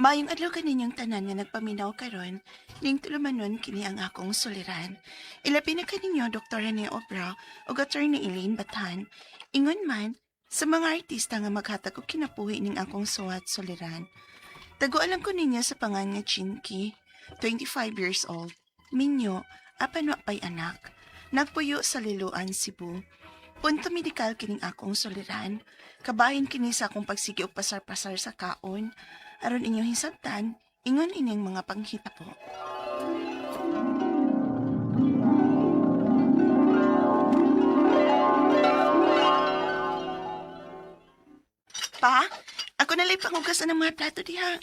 Maayong adlaw kaninyong tanan nga nagpaminaw karon, ning tulumanon kini ang akong suliran. Ilabi na kaninyo Dr. Rene Obra ug Attorney Elaine Bathan. Ingon man sa mga artista nga maghatag og kinabuhi ning akong suwat suliran. Taguan ko ninyo sa pangan nga Chinky, 25 years old. Minyo, apan wa pay anak. Nagpuyo sa Liloan, Cebu. Punto medikal kining akong suliran. Kabahin kini sa akong pagsige og pasar-pasar sa kaon. Aron inyong hisabtan, ingon ining mga panghitabo. Pa, ako nalay pangugas ng mga plato diha.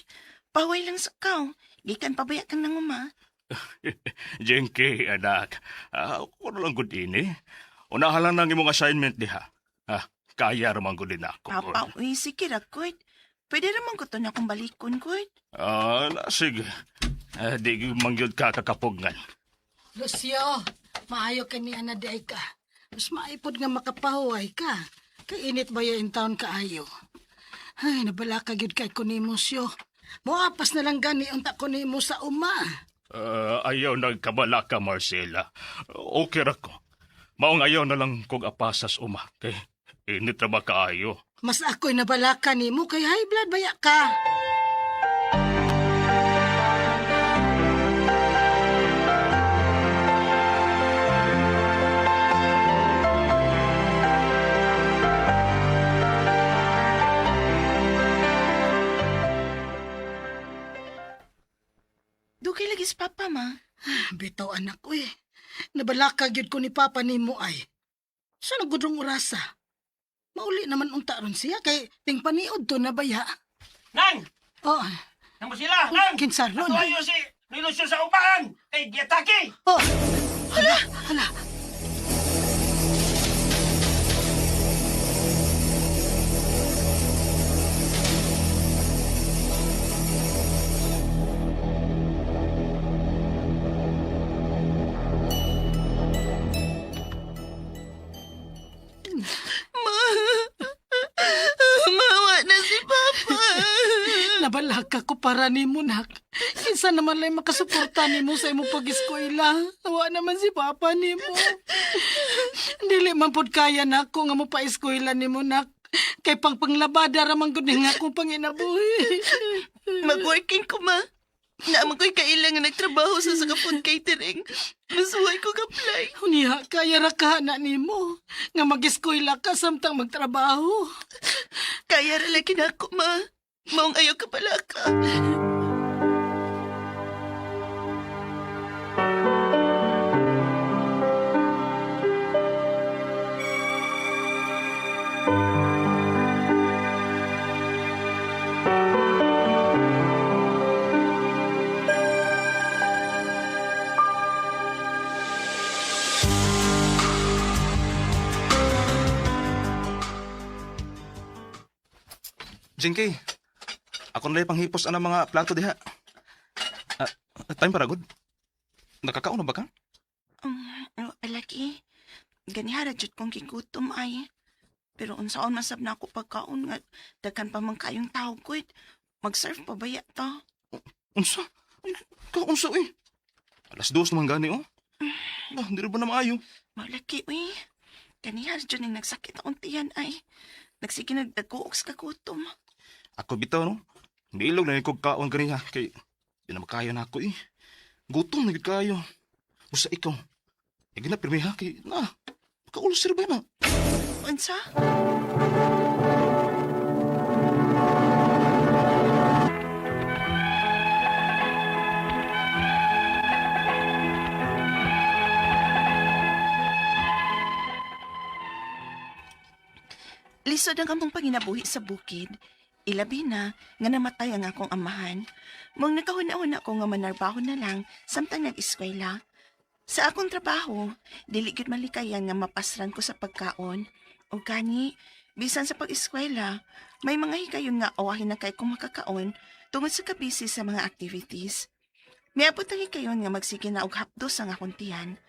Paway lang sa kaw. Gikan pabaya kang nanguma. Jenky, anak. Ako lang gud ini. Unahan lang nang imong assignment diha. Ah, kaya raman gud din ako. Papa, uy, sige ra, good. Pwede raman ko to na akong balikon, good. Ah, na, sige. Di gyud man gyud ka kakapugngan. Lucio, maayo ka ni ana di ay ka. Mas maipod nga makapahuway ka. Kay init ba in town kaayo? Ay, nabala ka gyud kay kunimo siyo. Moapas na lang gani unta kunimo sa uma. Ayaw nagkabala ka, Marcela. Okay ra ko. Maong ayaw na lang kog apasas uma. Kay init ra ba kaayo? Mas ako'y nabala ka nimo kay high blood baya ka. Dugay lagi si Papa, ma. Bitaw anak ko eh. Nabala ka gyud ko ni Papa nimo ay. Sa nagudrong orasa? Mauli naman unta ron siya kay ting paniod to na baya. Nang! Oh, Nang sila! Nang! kinsa ron? Tuwayo si Nilusyo sa upahan! Kay giatake! Oh, hala, hala. Ma! Mawa na si Papa! Nabalaka ko para nimo nak. Kinsa naman lay makasuporta nimo sa imong pag-eskwela. Wa naman si papa nimo. Dili man pud kaya nako nga mo pa-eskwela nimo nak. Kay pangpanglabada ra man gud ni nga akong panginabuhi. Mag-working ko, ma. Naman ko'y kailangan nagtrabaho sa saka food catering. Masuhay ko ka-apply. Unya, kaya ra ka na nimo nga mag-eskwela ka samtang magtrabaho. Kaya ra lagi na ako, ma. Maong ayaw ka pala ka. Jinky, ako na panghipos ang mga plato diha. Ah, time para good. Nakakaon na ba ka? Palagi, ganihara jud kong gigutom ay. Pero unsaon man sab na ako pagkaon nga daghan pa man kayong tao gud. Mag-serve pa baya ta. Unsa? Ay, Ka unsa eh? 2:00 naman gani oh. Ah, hindi ra ba na maayo? Malaki uy. Ganihara jud ning nagsakit akong tiyan ay. Nagsige nagdaguok sa kagutom. Ako bitaw no. Niilog na kog kaon ganiha kay di na makaya na ako eh. Gutom na gyud kayo. Usa ikaw. Igi na pirmi ha kay na. Maka-ulcer ba na? Unsa? Lisod ang among panginabuhi sa bukid. Ilabi na nga namatay ang akong amahan. Mong nakahuna-huna ko nga manarbaho na lang samtang nag-eskwela. Sa akong trabaho, dili gyud malikayan nga mapasran ko sa pagkaon. O gani, bisan sa pag-eskwela, may mga higayon nga awahin na kay kong makakaon tungod sa kabisi sa mga activities. Miabot ang higayon nga magsige na og hapdos ang akong tiyan.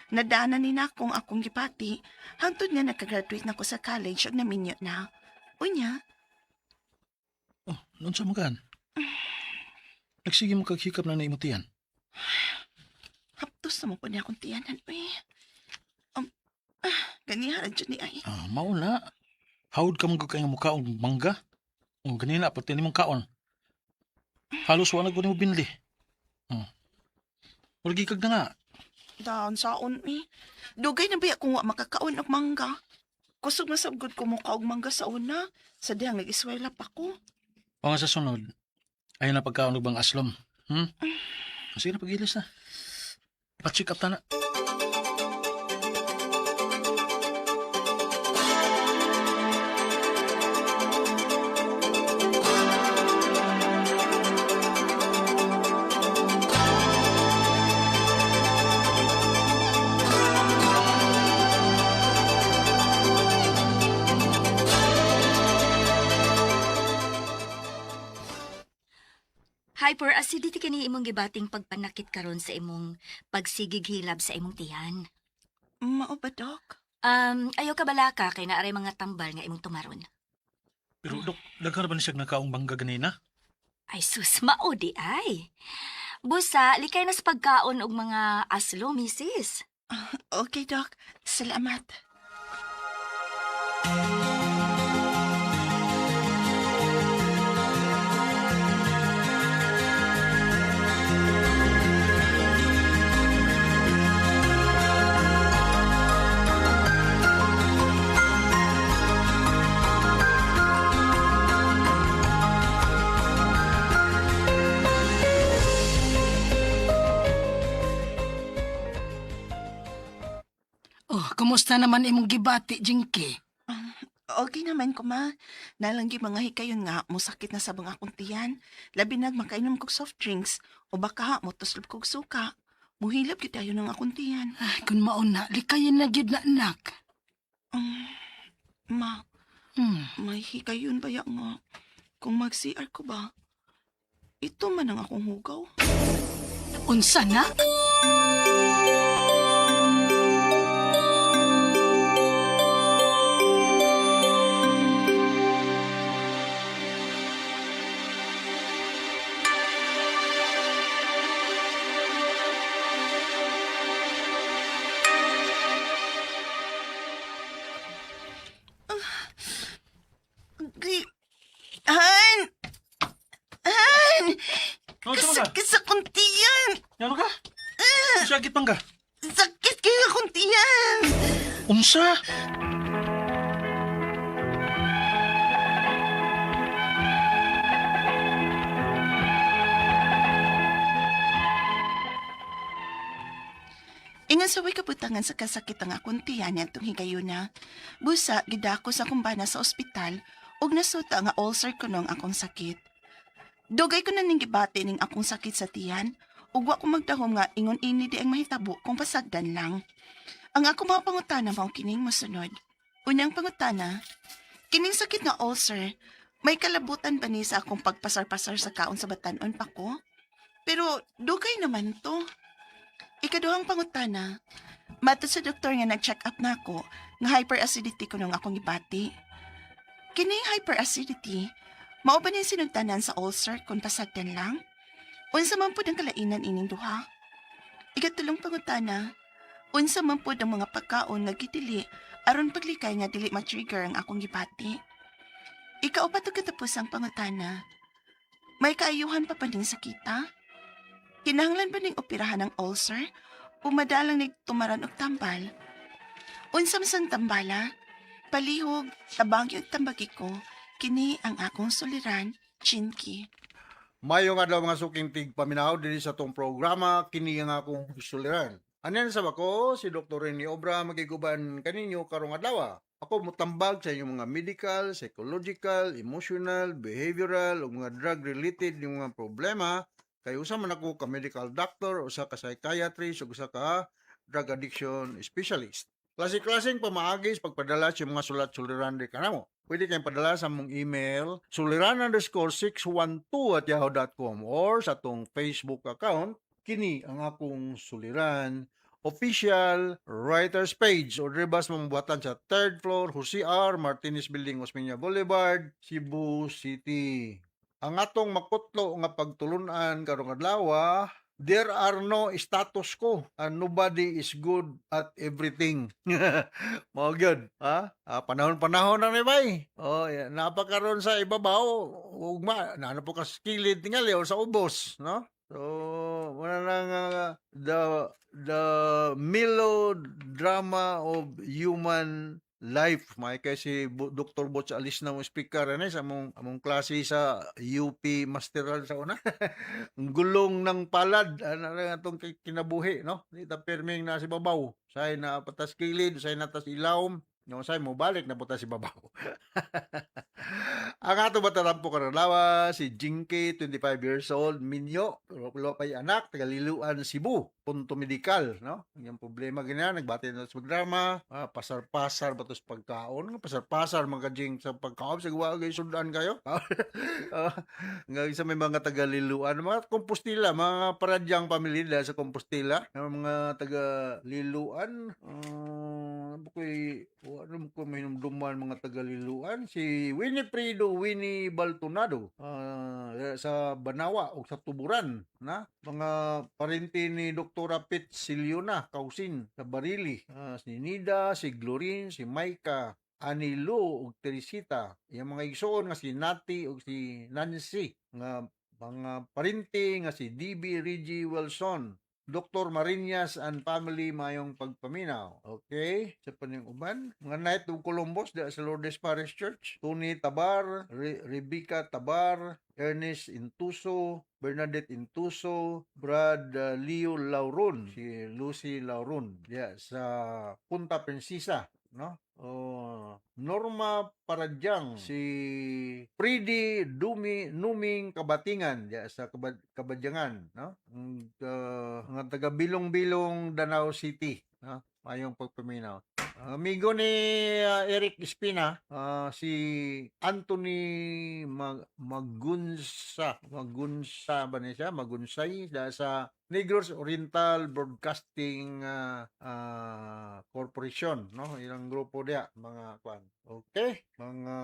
Nadaanan ni na akong akong gipati hangtod nga nakagraduate na ko sa college ug naminyo na. Unya, Oh, noon sa makan? Nagsige mo kag hikap na naimutian. Haptos na mo po niya akong tiyanan, uy. Ganiha ra dyan ni ay. Ah, mao na. Hawd ka mong kay nga mukhaong mangga. O ganina pati nimong kaon. Halos wala ko nimo binli. Oh. Wala kag na nga. Daan saon, uy. Dugay na ba kung wa makakaon og mangga? Kusog na sabgod ko mukha og mangga sa una. Sa dihang nag-iswela pa ko. O nga sa sunod, ayaw na pagkaon og bang aslom. Sige na, pag-ilis na. Pa-check up ta na. Hyperacidity kini imong gibating pagpanakit karon sa imong pagsigig hilab sa imong tiyan. Mao ba, Dok? Ayaw ka balaka kay naaray mga tambal nga imong tumaron. Pero dok, daghan na ba ni siya nakaong mangga ganina? Ay sus, mao di ay. Busa, likay na sa pagkaon og mga aslo, misis. Okay, Dok. Salamat. Oh, kumusta naman imong gibati, Jinky? Okay naman ko, ma. Nalanggi mga hikayon nga, musakit na sa mga akong tiyan. Labi nag makainom kog soft drinks o baka motuslob kog suka. Muhilab gyud tayo ng akong tiyan. Ay, kung mauna, likayin na gyud na anak. Ma, may hikayon ba ya nga? Kung mag-CR ko ba, ito man ang akong hugaw. Unsa na? Gi- Han! Han! Oh, sama ka. Kasakit sa kuntiyan! Ano ka? Sakit mangga. Sakit kayo kuntiyan! Unsa? Ingan sa way kabutangan sa kasakit ang akong tiyan niadtong higayuna. Busa, gidako sa kumbana sa ospital ug nasuta nga ulcer kuno ang akong sakit. Dugay ko na ning gibati ning akong sakit sa tiyan ug wa ko magdahom nga ingon ini di ang mahitabo kung pasagdan lang. Ang akong mga pangutana mao kining mosunod. Unang pangutana, kining sakit nga ulcer, may kalabutan ba ni sa akong pagpasar-pasar sa kaon sa batan-on pa ko? Pero dugay naman to. Ikaduhang pangutana, matod sa doktor nga nag-check up na ako, nga hyperacidity ko nung akong ibati. Kining hyperacidity, mao ba ning sinugtanan sa ulcer kung pasagdan lang? Unsa man pud ang kalainan ining duha? Ikatulong pangutana, unsa man pud ang mga pagkaon nga gidili aron paglikay nga dili ma-trigger ang akong gibati? Ikaupat ug katapusang pangutana, may kaayuhan pa pa ning sakita? Kinahanglan ba ning operahan ang ulcer? O madalang nig tumaran og tambal? Unsa man sang tambala? Palihog, tabang og tambagi ko, kini ang akong suliran, Chinky. Mayong adlaw mga suking tigpaminaw dinhi sa tong programa kini ang akong suliran. Anen sa bako si Dr. Rene Obra magiguban kaninyo karong adlaw. Ako motambag sa inyong mga medical, psychological, emotional, behavioral ug mga drug related yung mga problema kay usa man ako ka medical doctor, usa ka psychiatrist ug usa ka drug addiction specialist. Klase-klaseng pamaagi sa pagpadala sa mga sulat suliran di kanamo. Pwede kayong padala sa mong email suliran_612@yahoo.com or sa atong Facebook account kini ang akong suliran official writers page o ribas mambuhatan sa third floor Jose R. Martinez Building, Osmeña Boulevard, Cebu City. Ang atong makutlo nga pagtulunan karong adlaw, there are no status quo and nobody is good at everything. Mao gyud, ha? Ah, panahon-panahon na ni bay. Oh, yeah. Napakaron sa ibabaw, ugma na po ka sa kilid tingali o sa ubos, no? So, wala nang the melodrama of human life. May kay si Dr. Butch Alis na mo speaker ani sa among klase sa UP Masteral sa una. Ang gulong ng palad ana lang atong kinabuhi, no? Di ta pirming na si babaw. Say na patas kilid, say na tas ilawom, no, say mo balik na puta si babaw. Ang ato batarampo karalawa si Jinky, 25 years old, minyo, pero wala pa'y anak, taga Liloan, Cebu, punto medikal, no? Ang problema ganyan, nagbati na sa programa, pasar-pasar ba to sa pagkaon? Nga pasar-pasar mga kajing sa pagkaon, sa gawa gay sudan kayo. Nga sa may mga taga Liloan, mga Compostela, mga paradyang pamilya sa Compostela, ang mga taga Liloan, ko'y ano ko mahinumduman mga taga Liloan, si Winifredo Winnie Baltonado, sa Banawa o sa Tuburan, na mga parente ni Doktora Pete Siliona Kausin sa Barili, si Nida, si Glorin, si Maika, Anilo ug Teresita, iyang mga igsoon nga si Nati ug si Nancy, nga mga parente nga si DB Reggie Wilson, Dr. Marinas and family, mayong pagpaminaw. Okay, sa paning uban, mga Knight of Columbus diha sa Lourdes Parish Church, Tony Tabar, Rebecca Tabar, Ernest Intuso, Bernadette Intuso, Brad Leo Lauron, si Lucy Lauron diha sa Punta Princesa, no? Oh, Norma Paradyang, si Pridi Dumi Numing Kabatingan diha sa Kabadyangan, no? Ang nga taga Bilong-Bilong, Danao City, no? Mayong pagpaminaw. Amigo ni Eric Espina, si Anthony Magunsa, Magunsa ba niya siya? Magunsay dahil sa Negros Oriental Broadcasting Corporation, no? Ilang grupo diya, mga kwan. Okay, mga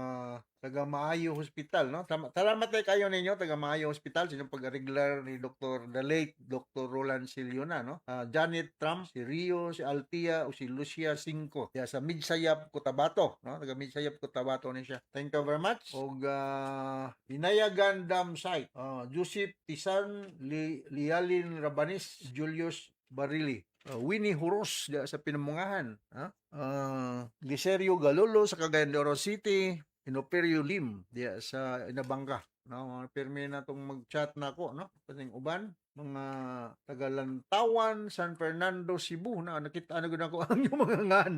taga Maayo Hospital, no? Salamat kayo ninyo taga Maayo Hospital sa inyong pag-arreglar ni Dr. the late Dr. Roland Siliona, no? Janet Trump, si Rio, si Altia o si Lucia Cinco. Diya sa Midsayap, Cotabato, no? Taga Midsayap, Cotabato ni siya. Thank you very much. Og Inayagan Dam Site, Joseph Tisan, Lialin Rabanis, Julius Barili. Winnie Huros diya sa Pinamungahan, ha? Liserio Galolo sa Cagayan de Oro City, Inoperio Lim diya sa Inabanga. No, mga pirmi na tong mag-chat na ako, no? Kasing uban, mga taga Lantawan, San Fernando, Cebu na nakita na gud ako ang inyong mga ngan.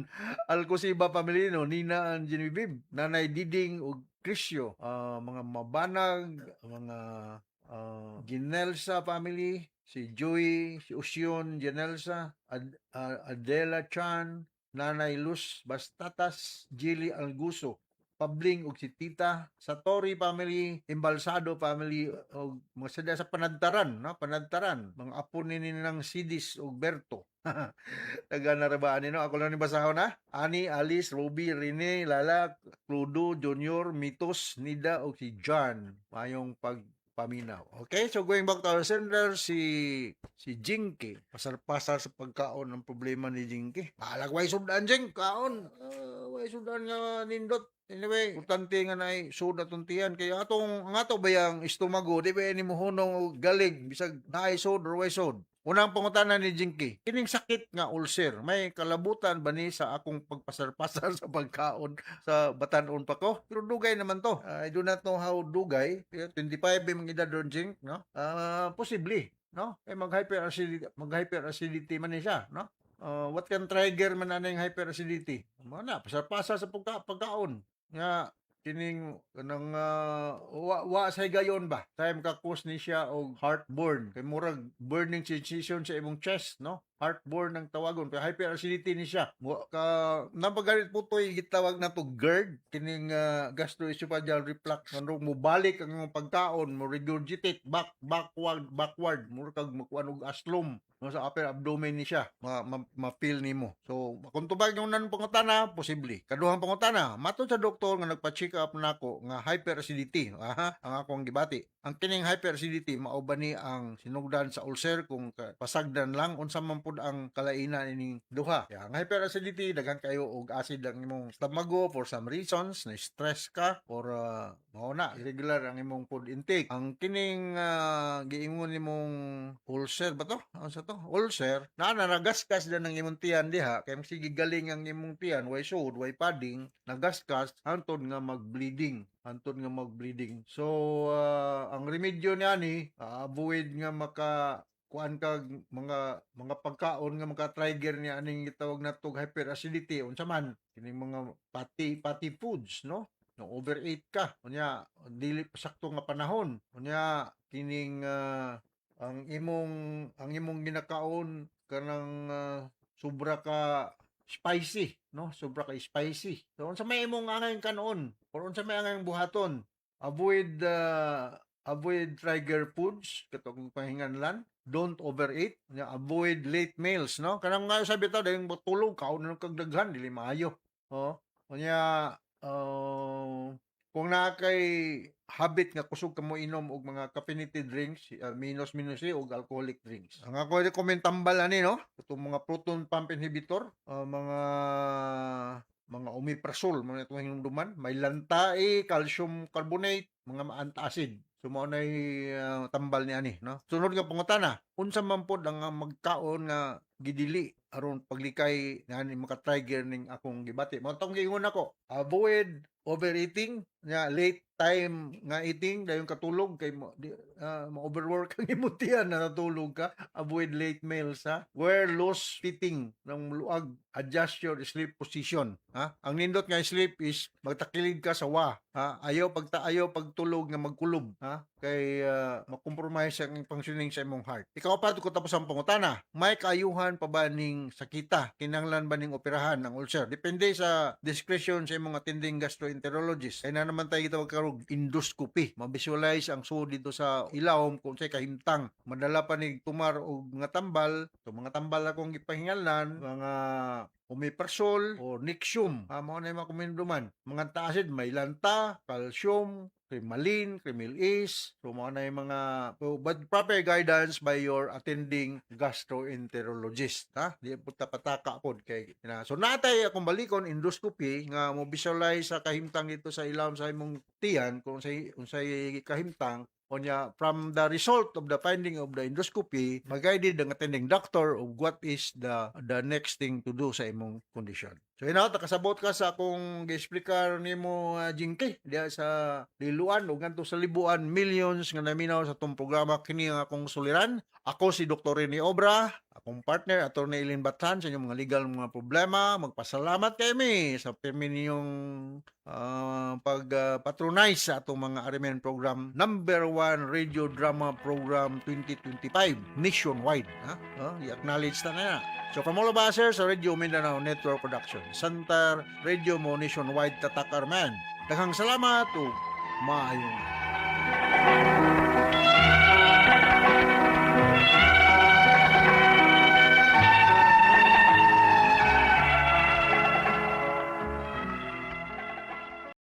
Alcosiba family, no, Nina and Genevieve, Nanay Diding ug Crisio, mga Mabanag, mga Ginelsa family, si Joey, si Osyon Genelsa, Adela Chan, Nanay Luz Bastatas, Jilly Alguso, Pabling ug si Tita, Satori family, Embalsado family ug mga sada sa Panadtaran, no? Panadtaran, mga apo ni ng Sidis ug Berto. Taga Narabaan ni, no? Ako lang ni basahon na. Ani, Alice, Ruby, Rene, Lala, Cludo, Junior, Mitos, Nida ug si John. Mayong pagpaminaw. Okay, so going back to our sender, si Jinky. Pasar-pasar sa pagkaon ang problema ni Jinky. Balag way sudan, Jink, kaon. Way sudan nga nindot. Anyway, importante nga naay sud atong tiyan kay atong ang ato bayang estomago di ba ni mohunong og galing bisag naay sud or way sud. Unang pangutana ni Jinky, kining sakit nga ulcer, may kalabutan ba ni sa akong pagpasar-pasar sa pagkaon sa batan-on pa ko? Pero dugay naman to. I do not know how dugay. Pero 25 ba mga edad ron, Jink, no? Posible, no? Eh mag-hyperacidity man ni siya, no? What can trigger man ana yung hyperacidity? Mo na, pasar-pasar sa pagkaon. Nga kining kanang wa sa higayon ba time ka cause ni siya og heartburn kay murag burning sensation sa imong chest, no? Heartburn ang tawagon, pero hyperacidity ni siya. Mo ka napagalit po to'y gitawag na to GERD, kining gastroesophageal reflux. Nganong mobalik ang imong pagkaon, mo regurgitate back backward backward, mura kag makuan og aslom, no, sa upper abdomen ni siya, ma-feel nimo. So kung tubag yung nan pangutana, posible. Kaduhang pangutana, matod sa doktor nga nagpa-check up nako nga hyperacidity, aha, ang akong gibati. Ang kining hyperacidity, mao ba ni ang sinugdan sa ulcer kung pasagdan lang? Unsa man pud ang kalainan ining duha? Ya, ang hyperacidity, daghan kayo og acid ang imong stomago for some reasons, na stress ka or mao na irregular ang imong food intake. Ang kining giingon nimong ulcer ba to? Unsa to? Ulcer na nagaskas din ang imong tiyan diha kay sige galing ang imong tiyan, way suod, way padding, nagaskas hantod nga mag-bleeding, hantod nga mag-bleeding. So ang remedyo niani, avoid nga maka kuan kag mga pagkaon nga maka-trigger niya aning gitawag natog hyperacidity. Unsa man kining mga fatty foods, no, overeat ka, unya dili pa sakto nga panahon, unya kining ang imong ginakaon kanang sobra ka spicy, no, sobra ka spicy. So unsa may imong angay kanon or unsa may angay buhaton? Avoid avoid trigger foods katong panginganlan, don't overeat, nya avoid late meals, no, kanang nga sabi ta dayong matulog, kaon na kag daghan, dili maayo, oh. Unya kung naa kay habit nga kusog ka mo inom og mga caffeinated drinks, minus minus eh, og alcoholic drinks. Ang ako recommend tambal ani, no, itong mga proton pump inhibitor, mga omeprazole, mga itong hinumduman, may lantae, calcium carbonate, mga antacid. So mao nay tambal ni ani, no. Sunod nga pangutana, unsa man pod ang magkaon nga gidili aron paglikay nga ani maka-trigger ning akong gibati? Mao tong giingon nako, avoid overeating, nya late time nga eating, dayon katulog kay mo di, ma-overwork ang imong tiyan na natulog ka. Avoid late meals, ha. Wear loose fitting ng luag, adjust your sleep position, ha. Ang nindot nga sleep is magtakilid ka sa wa, ha. Ayaw pagta ayaw pagtulog nga magkulob, ha, kay makompromise ang functioning sa imong heart. Ikaapat ko tapos ang pangutana, may kaayuhan pa ba ning sakita? Kinahanglan ba ning operahan ang ulcer? Depende sa discretion sa imong attending gastroenterologist. Kay na naman tayo gitawag karog endoscopy. Ma-visualize ang suod dito sa ilawom kung unsay kahimtang. Madala pa ni tumar og mga tambal. So mga tambal akong gipahinganlan, mga omeprazole o Nexium. Ah, mao na yung mga kuminduman. Mga antacid, may lanta, calcium, Cremalin, Kremil Ace. So mao na yung mga so, but proper guidance by your attending gastroenterologist, ha? Di po ta pataka pod kay na. So natay akong balikon endoscopy nga mo visualize sa kahimtang dito sa ilawom sa imong tiyan kung unsay unsay kahimtang. Unya, from the result of the finding of the endoscopy, mag-guided ang attending doctor of what is the next thing to do sa imong condition. So inaw, kasabot ka sa akong gi-explikar nimo, Jinky, diha sa Liloan ug ngadto sa Libuan, millions nga naminaw sa atong programa, kini ang akong suliran. Ako si Dr. Rene Obra, akong partner Attorney Eileen Batan sa inyong mga legal mga problema. Magpasalamat kami sa pirmi ninyong pag patronize sa atong mga RMN program, number one radio drama program 2025 nationwide, ha? I-acknowledge na na. So from all of us here sa Radio Mindanao Network Production Center, Radio Mo Nationwide, Tatak Arman. Daghang salamat ug maayong